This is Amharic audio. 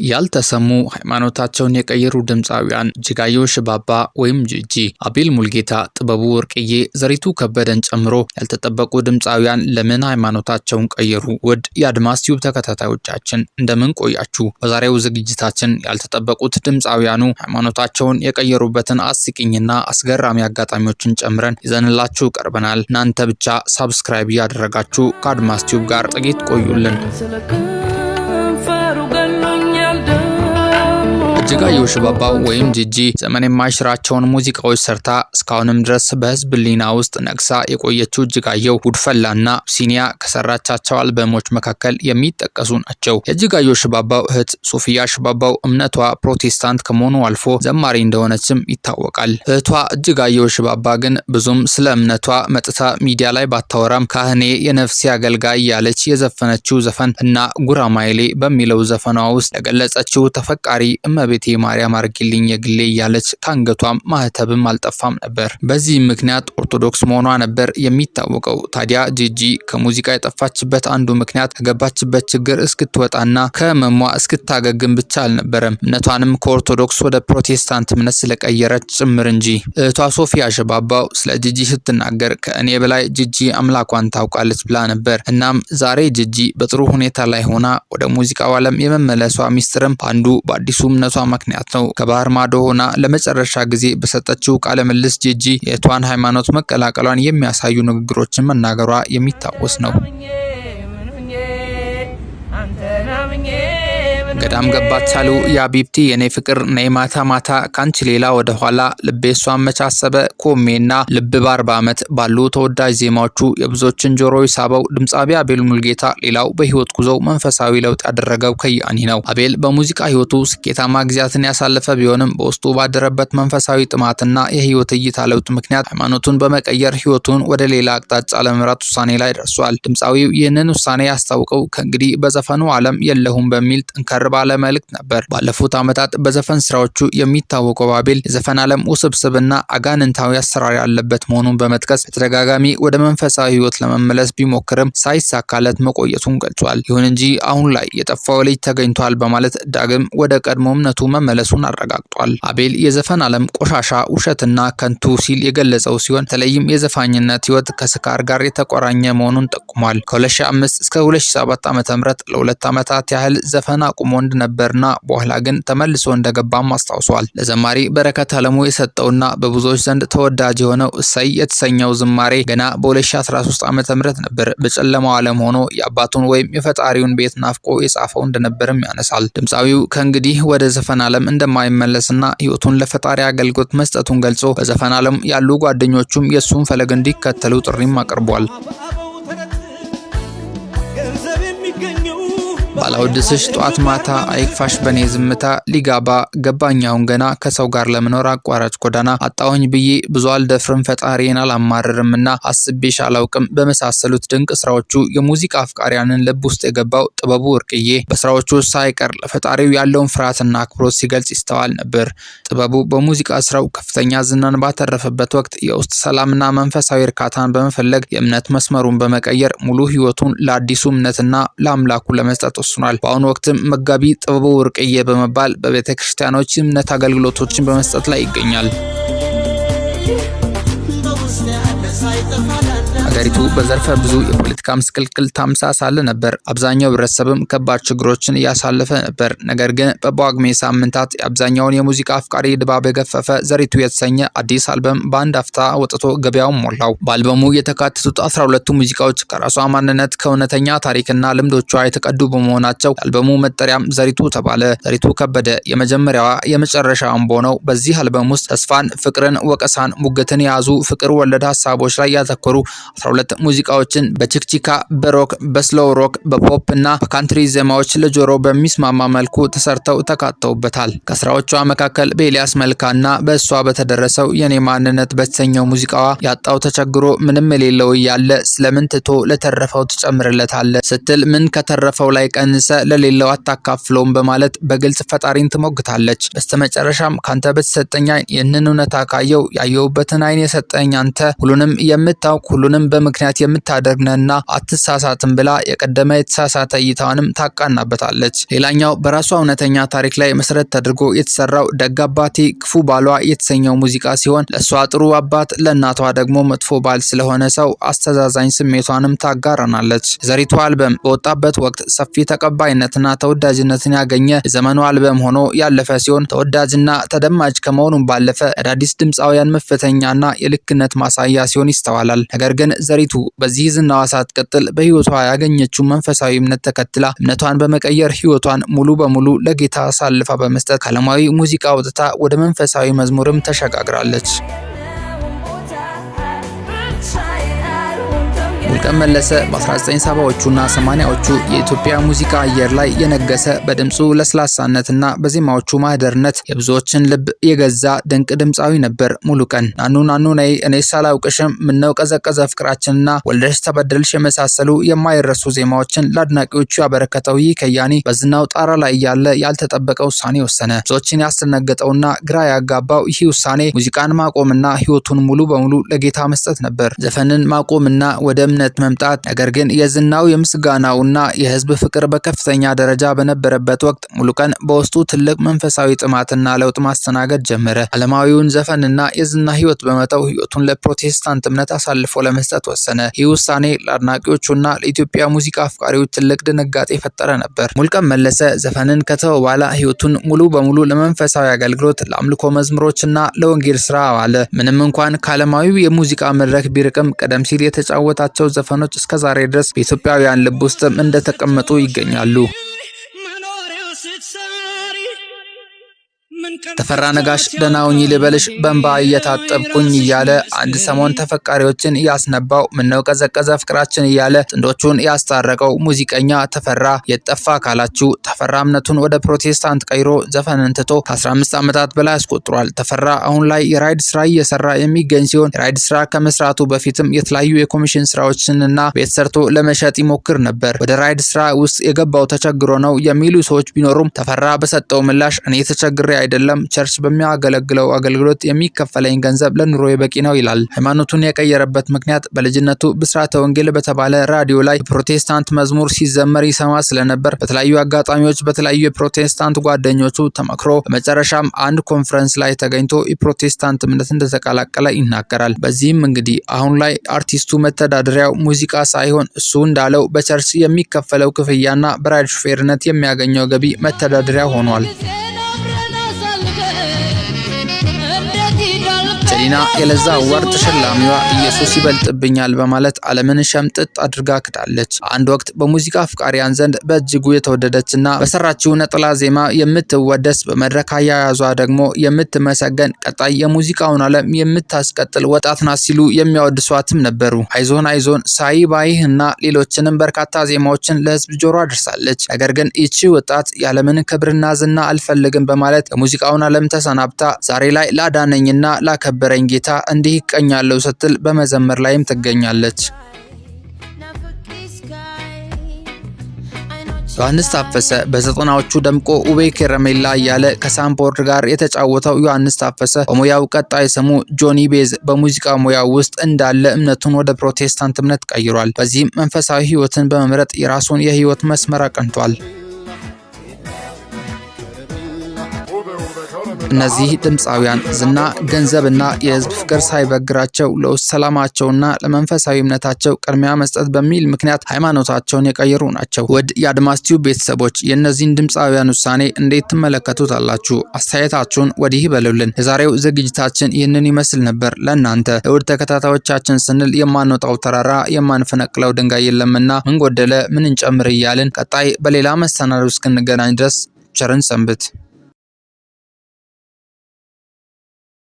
ያልተሰሙ ሃይማኖታቸውን የቀየሩ ድምፃውያን እጅጋየሁ ሽባባ ወይም ጂጂ፣ አቤል ሙልጌታ፣ ጥበቡ ወርቅዬ፣ ዘሪቱ ከበደን ጨምሮ ያልተጠበቁ ድምፃውያን ለምን ሃይማኖታቸውን ቀየሩ? ውድ የአድማስ ቲዩብ ተከታታዮቻችን እንደምን ቆያችሁ? በዛሬው ዝግጅታችን ያልተጠበቁት ድምፃውያኑ ሃይማኖታቸውን የቀየሩበትን አስቂኝና አስገራሚ አጋጣሚዎችን ጨምረን ይዘንላችሁ ቀርበናል። እናንተ ብቻ subscribe እያደረጋችሁ ከአድማስ ቲዩብ ጋር ጥቂት ቆዩልን። እጅጋየሁ ሽባባው ወይም ጂጂ ዘመን የማይሽራቸውን ሙዚቃዎች ሰርታ እስካሁንም ድረስ በሕዝብ ሕሊና ውስጥ ነግሳ የቆየችው እጅጋየሁ ጉድፈላና አብሲኒያ ከሰራቻቸው አልበሞች መካከል የሚጠቀሱ ናቸው። የእጅጋየሁ ሽባባው እህት ሶፊያ ሽባባው እምነቷ ፕሮቴስታንት ከመሆኑ አልፎ ዘማሪ እንደሆነችም ይታወቃል። እህቷ እጅጋየሁ ሽባባ ግን ብዙም ስለ እምነቷ መጥታ ሚዲያ ላይ ባታወራም ካህኔ የነፍሴ አገልጋይ ያለች የዘፈነችው ዘፈን እና ጉራማይሌ በሚለው ዘፈኗ ውስጥ የገለጸችው ተፈቃሪ እመቤቴ ማርያም አርጊልኝ የግሌ እያለች ከአንገቷም ማህተብም አልጠፋም ነበር። በዚህም ምክንያት ኦርቶዶክስ መሆኗ ነበር የሚታወቀው። ታዲያ ጂጂ ከሙዚቃ የጠፋችበት አንዱ ምክንያት ከገባችበት ችግር እስክትወጣና ከህመሟ እስክታገግም ብቻ አልነበረም፣ እምነቷንም ከኦርቶዶክስ ወደ ፕሮቴስታንት እምነት ስለቀየረች ጭምር እንጂ። እህቷ ሶፊያ ሽባባው ስለ ጂጂ ስትናገር ከእኔ በላይ ጂጂ አምላኳን ታውቃለች ብላ ነበር። እናም ዛሬ ጂጂ በጥሩ ሁኔታ ላይ ሆና ወደ ሙዚቃው ዓለም የመመለሷ ሚስጥርም አንዱ በአዲሱ እምነቷ ምክንያት ነው። ከባህር ማዶ ሆና ለመጨረሻ ጊዜ በሰጠችው ቃለ ምልልስ ጂጂ የእህቷን ሃይማኖት መቀላቀሏን የሚያሳዩ ንግግሮችን መናገሯ የሚታወስ ነው። ገዳም ገባች አሉ የአቢብቲ የኔ ፍቅር ነይ ማታ ማታ ካንቺ ሌላ ወደ ኋላ ልቤ እሷን መቻሰበ ኮሜና ልብ በ40 ዓመት ባሉ ተወዳጅ ዜማዎቹ የብዙዎችን ጆሮ የሳበው ድምፃዊ አቤል ሙልጌታ ሌላው በህይወት ጉዞው መንፈሳዊ ለውጥ ያደረገው ከያኒ ነው። አቤል በሙዚቃ ህይወቱ ስኬታማ ጊዜያትን ያሳለፈ ቢሆንም በውስጡ ባደረበት መንፈሳዊ ጥማትና የህይወት እይታ ለውጥ ምክንያት ሃይማኖቱን በመቀየር ህይወቱን ወደ ሌላ አቅጣጫ ለመምራት ውሳኔ ላይ ደርሷል። ድምፃዊው ይህንን ውሳኔ ያስታውቀው ከእንግዲህ በዘፈኑ ዓለም የለሁም በሚል ጠንከር ባለ መልእክት ነበር። ባለፉት ዓመታት በዘፈን ስራዎቹ የሚታወቀው አቤል የዘፈን ዓለም ውስብስብና አጋንንታዊ አሰራር ያለበት መሆኑን በመጥቀስ በተደጋጋሚ ወደ መንፈሳዊ ህይወት ለመመለስ ቢሞክርም ሳይሳካለት መቆየቱን ገልጿል። ይሁን እንጂ አሁን ላይ የጠፋው ልጅ ተገኝቷል በማለት ዳግም ወደ ቀድሞ እምነቱ መመለሱን አረጋግጧል። አቤል የዘፈን ዓለም ቆሻሻ፣ ውሸትና ከንቱ ሲል የገለጸው ሲሆን በተለይም የዘፋኝነት ህይወት ከስካር ጋር የተቆራኘ መሆኑን ጠቁሟል። ከ2005 እስከ 2007 ዓ.ም ለሁለት ዓመታት ያህል ዘፈን አቁሞ እንደነበርና በኋላ ግን ተመልሶ እንደገባም አስታውሷል። ለዘማሪ በረከት አለሙ የሰጠውና በብዙዎች ዘንድ ተወዳጅ የሆነው እሰይ የተሰኘው ዝማሬ ገና በ2013 ዓ.ም ነበር በጨለማው ዓለም ሆኖ የአባቱን ወይም የፈጣሪውን ቤት ናፍቆ የጻፈው እንደነበርም ያነሳል። ድምፃዊው ከእንግዲህ ወደ ዘፈን ዓለም እንደማይመለስና ህይወቱን ለፈጣሪ አገልግሎት መስጠቱን ገልጾ በዘፈን ዓለም ያሉ ጓደኞቹም የእሱን ፈለግ እንዲከተሉ ጥሪም አቅርቧል። ባላወድስሽ ጧት ማታ አይክፋሽ በኔ ዝምታ ሊጋባ ገባኝ አሁን ገና ከሰው ጋር ለመኖር አቋራጭ ጎዳና አጣሁኝ ብዬ ብዙ አልደፍርም ፈጣሪን አላማርርምና አስቤሽ አላውቅም በመሳሰሉት ድንቅ ስራዎቹ የሙዚቃ አፍቃሪያንን ልብ ውስጥ የገባው ጥበቡ ወርቅዬ በስራዎቹ ሳይቀር ለፈጣሪው ያለውን ፍርሃትና አክብሮት ሲገልጽ ይስተዋል ነበር። ጥበቡ በሙዚቃ ስራው ከፍተኛ ዝናን ባተረፈበት ወቅት የውስጥ ሰላምና መንፈሳዊ እርካታን በመፈለግ የእምነት መስመሩን በመቀየር ሙሉ ህይወቱን ለአዲሱ እምነትና ለአምላኩ ለመስጠት ወስኗል። በአሁኑ ወቅትም መጋቢ ጥበቡ ወርቅዬ በመባል በቤተ ክርስቲያኖች እምነት አገልግሎቶችን በመስጠት ላይ ይገኛል። ሀገሪቱ በዘርፈ ብዙ የፖለቲካ ምስቅልቅል ታምሳ ሳለ ነበር። አብዛኛው ህብረተሰብም ከባድ ችግሮችን እያሳለፈ ነበር። ነገር ግን በጳጉሜ ሳምንታት የአብዛኛውን የሙዚቃ አፍቃሪ ድባብ የገፈፈ ዘሪቱ የተሰኘ አዲስ አልበም በአንድ አፍታ ወጥቶ ገበያውን ሞላው። በአልበሙ የተካተቱት 12ቱ ሙዚቃዎች ከራሷ ማንነት ከእውነተኛ ታሪክና ልምዶቿ የተቀዱ በመሆናቸው የአልበሙ መጠሪያም ዘሪቱ ተባለ። ዘሪቱ ከበደ የመጀመሪያዋ የመጨረሻዋም በሆነው በዚህ አልበም ውስጥ ተስፋን፣ ፍቅርን፣ ወቀሳን፣ ሙግትን የያዙ ፍቅር ወለድ ሀሳቦች ላይ ያተኮሩ 12 ሙዚቃዎችን በችክቺካ፣ በሮክ፣ በስሎው ሮክ፣ በፖፕ እና በ country ዜማዎች ለጆሮ በሚስማማ መልኩ ተሰርተው ተካተውበታል። ከስራዎቿ መካከል በኤልያስ መልካና በእሷ በተደረሰው የኔ ማንነት በተሰኘው ሙዚቃዋ ያጣው ተቸግሮ ምንም የሌለው እያለ ስለምን ትቶ ለተረፈው ትጨምርለታለህ ስትል ምን ከተረፈው ላይ ቀንሰ ለሌለው አታካፍለውም በማለት በግልጽ ፈጣሪን ትሞግታለች። በስተመጨረሻም ካንተ በተሰጠኝ ዓይን ይህንን እውነታ ካየው ያየሁበትን ዓይን የሰጠኝ አንተ ሁሉንም የምታውቅ ሁሉንም በምክንያት የምታደርግ ነህና አትሳሳትም ብላ የቀደመ የተሳሳተ እይታዋንም ታቃናበታለች። ሌላኛው በራሷ እውነተኛ ታሪክ ላይ መሰረት ተደርጎ የተሰራው ደግ አባቴ ክፉ ባሏ የተሰኘው ሙዚቃ ሲሆን ለእሷ ጥሩ አባት ለእናቷ ደግሞ መጥፎ ባል ስለሆነ ሰው አስተዛዛኝ ስሜቷንም ታጋራናለች። የዘሪቱ አልበም በወጣበት ወቅት ሰፊ ተቀባይነትና ተወዳጅነትን ያገኘ የዘመኑ አልበም ሆኖ ያለፈ ሲሆን ተወዳጅና ተደማጭ ከመሆኑም ባለፈ አዳዲስ ድምፃውያን መፈተኛና የልክነት ማሳያ ሲሆን ይስተዋላል። ነገር ግን ዘሪቱ በዚህ ዝናዋ ሳትቀጥል በህይወቷ ያገኘችው መንፈሳዊ እምነት ተከትላ እምነቷን በመቀየር ህይወቷን ሙሉ በሙሉ ለጌታ አሳልፋ በመስጠት ከዓለማዊ ሙዚቃ ወጥታ ወደ መንፈሳዊ መዝሙርም ተሸጋግራለች። ሙሉቀን መለሰ በ1970ዎቹና 80ዎቹ የኢትዮጵያ ሙዚቃ አየር ላይ የነገሰ፣ በድምፁ ለስላሳነትና በዜማዎቹ ማህደርነት የብዙዎችን ልብ የገዛ ድንቅ ድምፃዊ ነበር። ሙሉቀን ናኑ ናኑ ነይ፣ እኔስ አላውቅሽም፣ ምነው ቀዘቀዘ ፍቅራችንና ወልደሽ ተበደልሽ የመሳሰሉ የማይረሱ ዜማዎችን ለአድናቂዎቹ ያበረከተው ይህ ከያኒ በዝናው ጣራ ላይ እያለ ያልተጠበቀ ውሳኔ ወሰነ። ብዙዎችን ያስደነገጠውና ግራ ያጋባው ይህ ውሳኔ ሙዚቃን ማቆምና ህይወቱን ሙሉ በሙሉ ለጌታ መስጠት ነበር። ዘፈንን ማቆምና ወደ እምነት መምጣት። ነገር ግን የዝናው፣ የምስጋናውና የህዝብ ፍቅር በከፍተኛ ደረጃ በነበረበት ወቅት ሙሉቀን በውስጡ ትልቅ መንፈሳዊ ጥማትና ለውጥ ማስተናገድ ጀመረ። ዓለማዊውን ዘፈንና የዝና ህይወት በመተው ህይወቱን ለፕሮቴስታንት እምነት አሳልፎ ለመስጠት ወሰነ። ይህ ውሳኔ ለአድናቂዎቹና ለኢትዮጵያ ሙዚቃ አፍቃሪዎች ትልቅ ድንጋጤ የፈጠረ ነበር። ሙሉቀን መለሰ ዘፈንን ከተወ በኋላ ህይወቱን ሙሉ በሙሉ ለመንፈሳዊ አገልግሎት፣ ለአምልኮ መዝሙሮችና ለወንጌል ስራ አዋለ። ምንም እንኳን ከዓለማዊው የሙዚቃ መድረክ ቢርቅም ቀደም ሲል የተጫወታቸው ዘፈኖች እስከ ዛሬ ድረስ በኢትዮጵያውያን ልብ ውስጥም እንደተቀመጡ ይገኛሉ። ተፈራ ነጋሽ ደህና ሁኚ ልበልሽ በእንባ እየታጠብኩኝ እያለ አንድ ሰሞን ተፈቃሪዎችን ያስነባው፣ ምነው ቀዘቀዘ ፍቅራችን እያለ ጥንዶቹን ያስታረቀው ሙዚቀኛ ተፈራ የጠፋ ካላችሁ፣ ተፈራ እምነቱን ወደ ፕሮቴስታንት ቀይሮ ዘፈንን ትቶ ከ15 ዓመታት በላይ አስቆጥሯል። ተፈራ አሁን ላይ የራይድ ስራ እየሰራ የሚገኝ ሲሆን የራይድ ስራ ከመስራቱ በፊትም የተለያዩ የኮሚሽን ስራዎችንና ቤት ሰርቶ ለመሸጥ ይሞክር ነበር። ወደ ራይድ ስራ ውስጥ የገባው ተቸግሮ ነው የሚሉ ሰዎች ቢኖሩም ተፈራ በሰጠው ምላሽ እኔ ተቸግሬ አይደለም፣ church በሚያገለግለው አገልግሎት የሚከፈለኝ ገንዘብ ለኑሮ በቂ ነው ይላል። ሃይማኖቱን የቀየረበት ምክንያት በልጅነቱ ብስራተ ወንጌል በተባለ ራዲዮ ላይ የፕሮቴስታንት መዝሙር ሲዘመር ይሰማ ስለነበር፣ በተለያዩ አጋጣሚዎች በተለያዩ የፕሮቴስታንት ጓደኞቹ ተመክሮ በመጨረሻም አንድ ኮንፈረንስ ላይ ተገኝቶ የፕሮቴስታንት እምነት እንደተቀላቀለ ይናገራል። በዚህም እንግዲህ አሁን ላይ አርቲስቱ መተዳደሪያው ሙዚቃ ሳይሆን እሱ እንዳለው በ church የሚከፈለው ክፍያና በራይድ ሹፌርነት የሚያገኘው ገቢ መተዳደሪያ ሆኗል። ጀሊና የለዛ award ተሸላሚዋ ኢየሱስ ይበልጥብኛል በማለት ዓለምን ሸምጥጥ አድርጋ ክዳለች። አንድ ወቅት በሙዚቃ አፍቃሪያን ዘንድ በእጅጉ የተወደደችና በሰራችው ነጠላ ዜማ የምትወደስ፣ በመድረክ አያያዟ ደግሞ የምትመሰገን፣ ቀጣይ የሙዚቃውን ዓለም የምታስቀጥል ወጣት ናት ሲሉ የሚያወድሷትም ነበሩ። አይዞን አይዞን፣ ሳይ ባይህ እና ሌሎችንም በርካታ ዜማዎችን ለህዝብ ጆሮ አድርሳለች። ነገር ግን ይቺ ወጣት የዓለምን ክብርና ዝና አልፈልግም በማለት የሙዚቃውን ዓለም ተሰናብታ ዛሬ ላይ ላዳነኝና ላከበረኝ ጌታ እንዲህ ይቀኛለሁ ስትል በመዘመር ላይም ትገኛለች። ዮሐንስ ታፈሰ በዘጠናዎቹ ደምቆ ውቤ ከረሜላ እያለ ከሳምፖርድ ጋር የተጫወተው ዮሐንስ ታፈሰ፣ በሙያው ቀጣይ ስሙ ጆኒ ቤዝ፣ በሙዚቃ ሙያው ውስጥ እንዳለ እምነቱን ወደ ፕሮቴስታንት እምነት ቀይሯል። በዚህም መንፈሳዊ ህይወትን በመምረጥ የራሱን የህይወት መስመር አቅንቷል። እነዚህ ድምፃውያን ዝና፣ ገንዘብና የህዝብ ፍቅር ሳይበግራቸው ለውስጥ ሰላማቸውና ለመንፈሳዊ እምነታቸው ቅድሚያ መስጠት በሚል ምክንያት ሃይማኖታቸውን የቀየሩ ናቸው። ውድ የአድማስ ቲዩብ ቤተሰቦች፣ የእነዚህን ድምፃውያን ውሳኔ እንዴት ትመለከቱታላችሁ? አስተያየታችሁን ወዲህ በሉልን። የዛሬው ዝግጅታችን ይህንን ይመስል ነበር። ለእናንተ ለውድ ተከታታዮቻችን ስንል የማንወጣው ተራራ የማንፈነቅለው ድንጋይ የለምና ምን ጎደለ ምን እንጨምር እያልን ቀጣይ በሌላ መሰናዶ እስክንገናኝ ድረስ ቸርን ሰንብት።